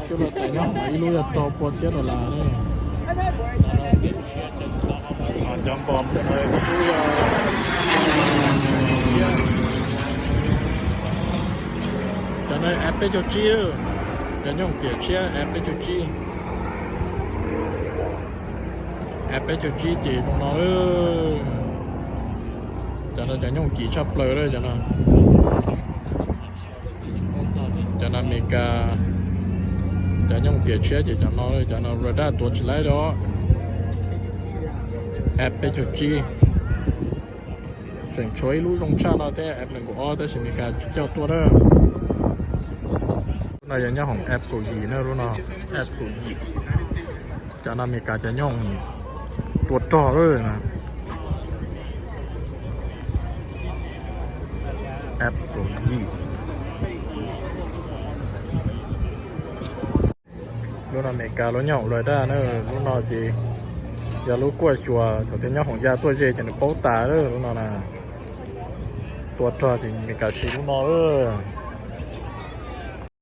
Cov no txais nyob hauv ib lub yog rau pua txhiab dollar na. Cov npom ntawm no ib lub yog, cov no app peb caug tsib, cov nyooj tiam tshiab app peb caug tsib. App peb caug tsib ces zoo no. Cov no cov nyooj kim tshaj plaws lawm cov no. Cov no Amelikas, cov nyooj tiam tshiab ces cov no, cov no Radar tuav tsis laib li. App peb caug tsib. Tseem tshuav ib lub zoo tshaj no thiab, app nees nkaum ob tab sis Amelikas tsis coj tuaj na. Lub no yog nyob hauv app kaum yim na, lub no app kaum yim. Cov no Amelikas cov nyooj tua rog lawm na. App kaum yim. Lub no Amelikas lub nyob hauv Radar na, lub no ces yog lub kuaj xyuas thaum twg nyob hauv ya tuaj ze ces nws paub tas lawm lub no na. Tua rog ces Amelikas siv lub no lawm.